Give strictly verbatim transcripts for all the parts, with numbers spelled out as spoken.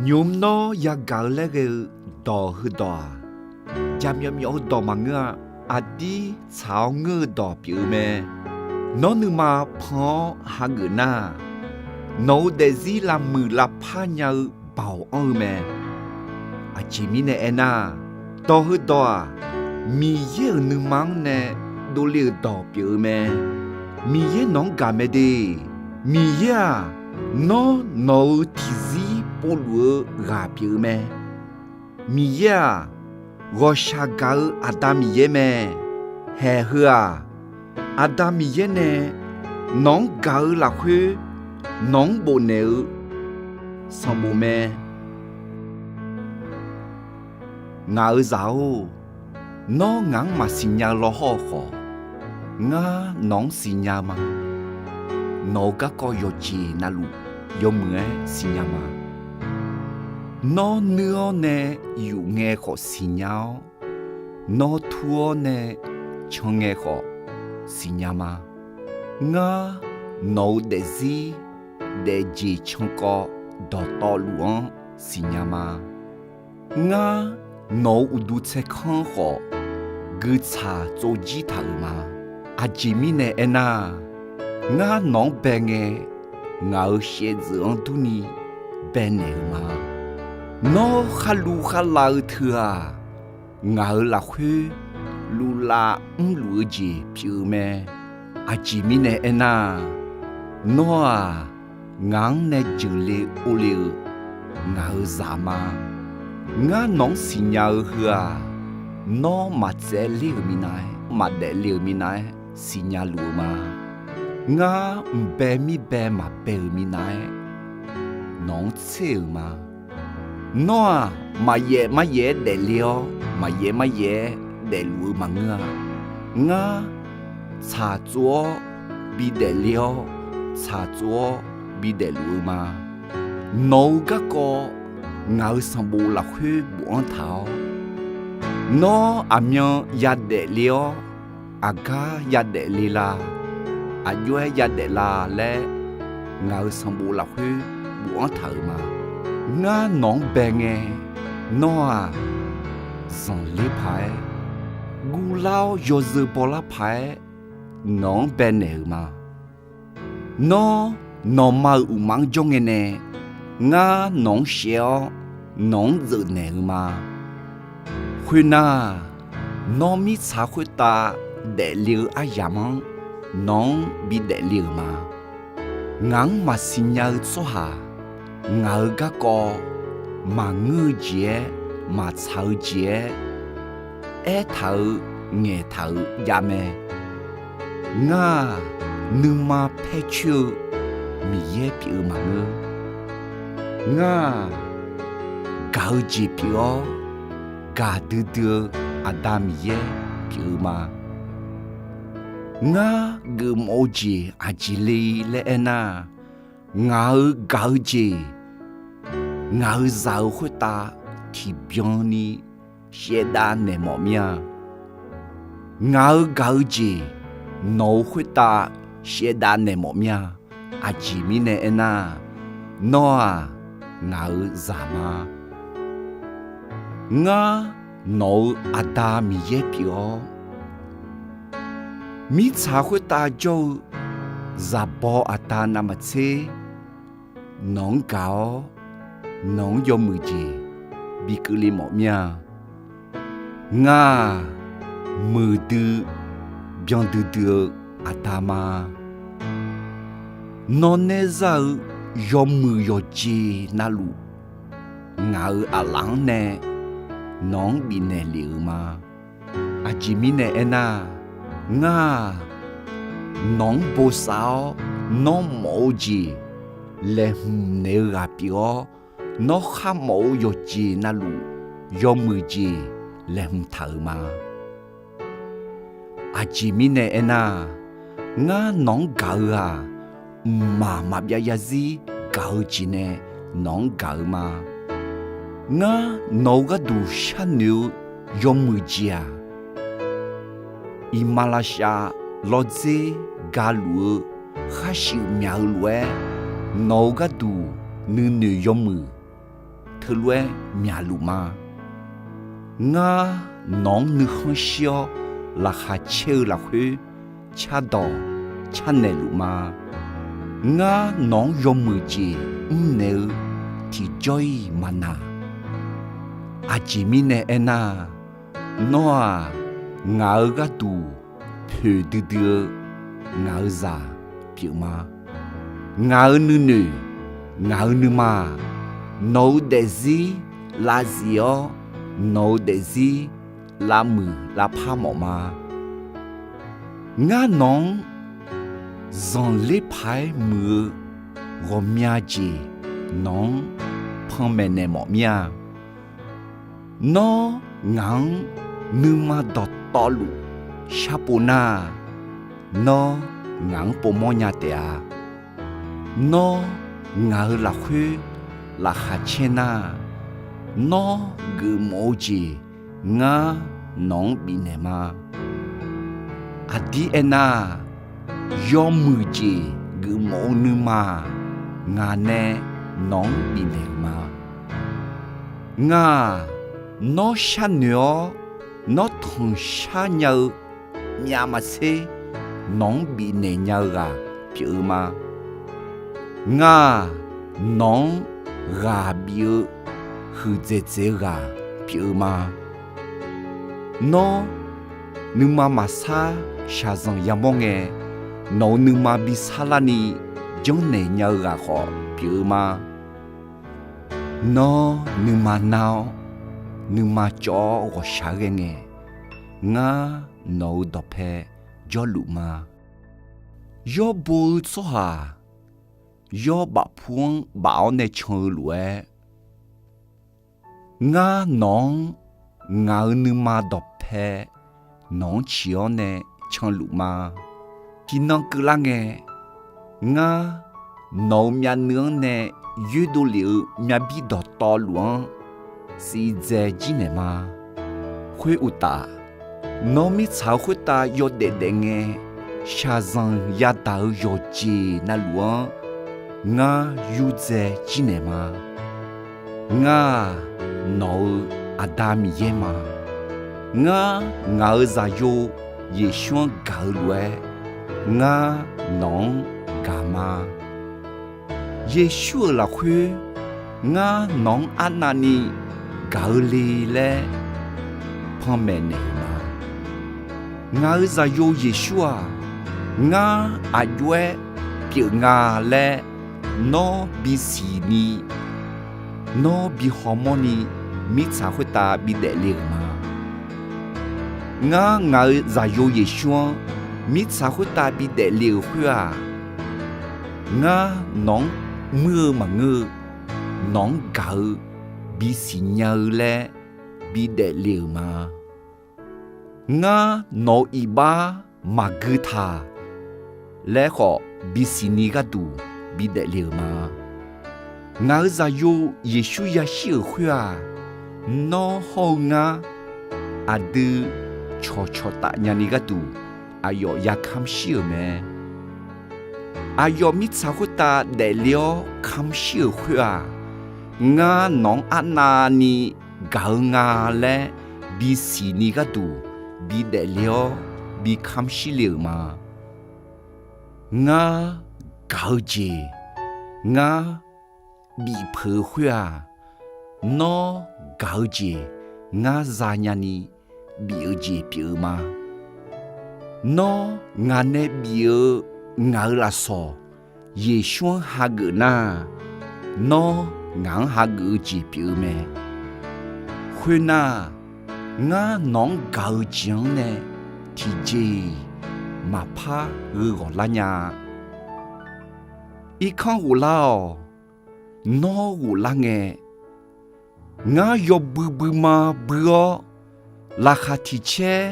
Nymq-mr nawr yagaq-eu laer ghae-eu dawq heudawq-aq, jaqmyawf myawf-eu dawq maqngeur-a. Aqdir tsaq-awr ngeur-eu dawq pyeuf-eu mae. Nawr nuima pan-awr hageuf nar, nawq-euq daefzir lavmuiq lavpar nya-eu Baoq anr-eu mae. Aqjeq mirnae aernar, dawq heudawq-aq, Miqyaer-euq nuima-anr nae dovle-euq dawq pyeuf-eu mae. Miqyaer nawq-anr gaq mae de. Miqyaer-aq, nawr nawq-euq tiqzir povluf-eu ghaq pyeuf-eu mae. Miqyaer-aq, ghawqshaq gaq-eu Aqda Miqyaer mae. Haeq heu-aq, Aqda Miqyaer nae nawq-anr gaq-eu lafkhoer nawq-anr bofnaeq-eu sanqbof mae. Ngaq-euq zaq-or, nawr ngaq-anr maqsiq nya-eu lawhawr-eu khawf, ngar nawq-anr siqnya-eu ma. Nawq-euq garkawv yawqjeq navluf yawmuiq-aer siqnya ma. Nawr nuir-awr nae yuf ngae khawf siqnya-awr, nawr tur-awr nae can ngae khawf siqnya ma. Ngar nawq-euq daefzir daefjeq cankawv dawqtawvluf-anr siqnya ma. Ngar nawq-euq uqduq tsaerkanr khawf guiqtsaq tsovjir taq-euq ma. Aqjeq mirnae aernar, ngar nawq-anr bae ngae, ngaq-euq shaevdzeuf-anr durni baenaeq-euq ma. Nawr kharluv kharlav-eu teu-aq, ngaq-euq lafkhoer luvlav mrluf-eu jeq pyeuf-eu mae. Aqjeq mirnae aernar, nawr-aq, ngaq-anr nae jeuqle orle-eu ngaq-euq zaq ma. Ngar nawq-anr siqnya-eu heu-aq, nawr maqtsaevler-euq minav-aer, maqdaefle-euq minav-aer siqnya luf-eu ma. Ngar mqbae mirbae maqbae-euq minav-aer nawq-anr tser-euq ma. Nawr-aq, maqyaef maryaef-aer daefle-awr, maqyaef maryaef-aer daefluf-eu maqngeur-a. Ngar tsaqtsov-awr bidaefle-awr, tsaqtsov-awr bidaefluf-eu ma. Nawq-euq garkawv ngaq-euq sanqbof lafkhoer bofanr taq-awr, nawr aqmyan yadaef le-awr, aqgar yadaef le la, aqjox-aer yadaef la laer, ngaq-euq sanqbof lafkhoer bofanr taq-euq ma. Ngar nawq-anr bae ngae, nawr-aq, zanqler paq-aer, guvlar-awr yawzeu bawlar paq-aer nawq-anr baenaeq-euq ma. Nawr, nawqma-euq uqma-anr jawr ngae nae, ngar nawq-anr shaev-awr nawq-anr zeufnaeq-euq ma. Khoernar, nawr mirtsaq khoertav daefle-eu aryamq-anr nawq-anr bidaef le-euq ma. Ngaq-anr maqsiq nya-eu tsawrhaq, ngaq-euq garkawv maqngeur-eu jeq-aer, maqtsaq-eu jeq-aer aertaq-euq ngaeqtaq-euq javmae. Ngar-aq, nuima paer coer-eu Miqyaer pyeuf-eu maqngeur. Ngar-aq, gaq-eu jeq pyeuf-awr, gaqdui dui-eu Aqda Miqyaer pyeuf-eu ma. Ngar geufmawf-eu jeq aqjeq le laer aernar, ngaq-euq gaq-eu jeq ngaq-euq zaq-euq khoertav tiqbyan ni shaevdav naeq mawf mir-a. Ngaq-euq gaq-eu jeq nawq-euq khoertav shaevdav naeq mawf mir-a. Aqjeq mirnae aernar, nawr-aq, ngaq-euq zaq ma. Ngar nawq-euq Aqda Miqyaer pyeuf-awr, mirtsaq khoertav jawr-eu zaqbaw aqda navmaqtser nawq-anr gaq-awr, nawq-anr yawmuiq jeq bi keuvle mawf mir-a. Ngar-aq, muiqdui byandui dui-eu Aqda ma. Nawr nae zar-eu yawmuiq yawqjeq navluf, ngaq-euq aqlaf-anr nae nawq-anr bifnaeq lef-euq ma. Aqjeq mirnae aernar, ngar-aq, nawq-anr bosav-awr nawr mawf-eu jeq laeqhmq naeq-eu ghaq pyeuf-awr, nawr kharmawf-eu yawqjeq navluf yawmuiq jeq laeqhmq taq-euq ma. Aqjeq mirnae aernar, ngar nawq-anr gaq-eu-aq, mqmaq maqbyav zarzir gaq-eu jeq nae nawq-anr gaq-eu ma. Ngar nawq-euq gharduq sharnoeq-eu yawmuiq jeq-aq, iqmalavshav lawrdzer galuf-eu khar shuif myaq-eu lof-aer, nawq-euq gharduq nuinoeq yawmuiq teulof-aer myaqluf ma. Ngar nawq-anr nuikhanr shir-awr laqkhaq caer-eu lafkhoer cardawq carnaeq luf ma. Ngar nawq-anr yawmuiq jeq mrnaeq-eu tiqjawr-iq maqnaq. Aqjeq mirnae aernar, nawr-aq, ngaq-euq gharduq poeq duidui-eu ngaq-euq zaq pyeuf ma. Ngaq-euq nuinoeq, ngaq-euq nuima-aq, nawq-euq daefzir lavzif-awr, nawq-euq daefzir lavmuiq lavpar mawf ma. Ngar nawq-anr zanqler paq-aer muiq-eu ghawqmya jeq nawq-anr panmaeq naeq mawf mir-a. Nawr ngaq-anr nuima dawqtawvluf sharpov nar-aq, nawr ngaq-anr povmawr nya taef-a. Nawr ngaq-euq lafkhoer laqkhaq caer nar-aq, nawr geufmawf-eu jeq ngar nawq-anr bifnaeq ma. Aqdir aernar-aq, yawmuiq jeq geufmawf-eu nuima-aq, ngaq nae nawq-anr bifnaeq-euq ma. Ngar-aq, nawr sharnoeq-awr nawr tanqshar nya-eu myavmaqtser nawq-anr bifnaeq nya-eu ghaq pyeuf-eu ma. Ngar-aq, nawq-anr ghaq bif-eu huiqdzaeq dzaeq-eu ghaq pyeuf-eu ma. Nawr nuima maqsar shaqzanq yamawr ngae, nawq-euq nuima bi sarlarni janrnaeq nya-eu ghaq khawf pyeuf-eu ma. Nawr nuima nar-awr, nuima cawv-awr ghawqshaq ghae ngae, ngar nawq-euq dawqpae jawrluf ma. Yawr bo-eu tsawrhaq-aq, yawr bafpu-anr baf-awr nae can-eu lof-aer, ngar nawq-anr ngaq-euq nuima dawqpae nawq-anr ciq-awr nae canluf ma. Tiqnan keuvlar ngae, ngar nawq-euq myavnuiv-anr nae yoerdov lef-eu myavbir dawqtawvluf-anr siqdzae jir naeq ma. Khoeruqtaf, nawr mirtsaq-eu khoertav yawdaef daef ngae, shaqzanq yadaq-eu yawqjeq navluf-anr ngar yurdzae jir naeq ma. Ngar-aq, nawq-euq Aqda Miqyaer ma. Ngar ngaq-euq Zaqyo Yeqsur-anr gaq-eu lof-aer, ngar nawq-anr gaq ma. Yeqsur-euq lafkhoer ngar nawq-anr arnavni gaq-eu le laer panmaeq naeq-euq ma. Ngaq-euq Zaqyo Yeqsur-aq, ngar aqjox-aer pyeuf nga laer nawr bisiq ni, nawr bi hawmawr ni mirtsaq khoertav bidaef le-euq ma. Ngar ngaq-euq Zaqyo Yeqsur-anr mirtsaq khoertav bidaef le-euq khoer-aq, ngar nawq-anr muir-eu maqngeur-eu, nawq-anr gaq-eu bisiq nya-eu laer bidaef le-euq ma. Ngar nawq-euq iqbax maqgui taq laer khawf bisiq ni gharduq bidaef le-euq ma. Ngaq-euq Zaqyo Yeqsur yashir-euq khoer-aq, nawr hawr-eu ngar aqdui cawqcawq taf nyani gharduq aqyawf ya kamr shir-euq mae. Aqyawf mirtsaq khoertav daefle-awr kamr shir-euq khoer-aq, ngar nawq-anr arnavni gaq-eu nga laer bisiq ni gharduq bidaef le-awr bi kamr shir le-euq ma. Ngar gaq-eu jeq ngar bif peuq-eu khoer-aq, nawr gaq-eu jeq ngar zanya ni bif-eu jeq pyeuf-eu ma. Nawr ngaq nae bif-eu ngaq-euq lafsawq Yeqsur-anr hageuf nar, nawr ngaq-anr hageuf-eu jeq pyeuf-eu mae. Khoernar, ngar nawq-anr gaq-eu jeq-anr nae tiqjeq-iq maqpar gheu ghawq lar nya-a. Irkanr ghoflar-awq. Nawr ghoflar ngae, ngar yawbui buima bui-awr, laqkhaq tiq caer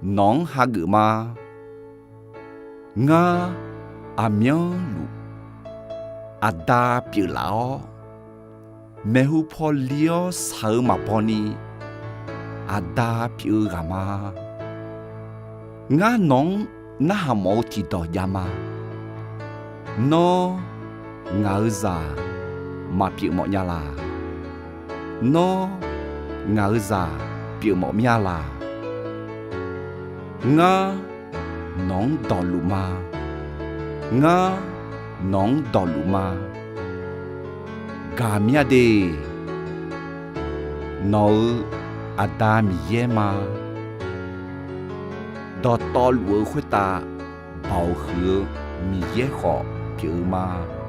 nawq-anr hageuf ma. Ngar aqmyanluf Aqda pyeuflaf-awr, maeqhu paw li-awr shaq-eu maqbaw ni Aqda pyeuf-eu ghaq ma. Ngar nawq-anr narhaq mawf-eu tiqdawq jav ma. Nawr ngaq-euq zaq maqpyeuf mawf nya laq. Nawr ngaq-euq zaq pyeufmawf mir-a laq. Ngar nawq-anr dawqluf ma. Ngar nawq-anr dawqluf ma. Gaq mir-a de. Nawq-euq Aqda Miqyaer ma. Dawqtawvluf-eu khoertav baoq huiq-eu Miqyaer khawf pyeuf-eu ma.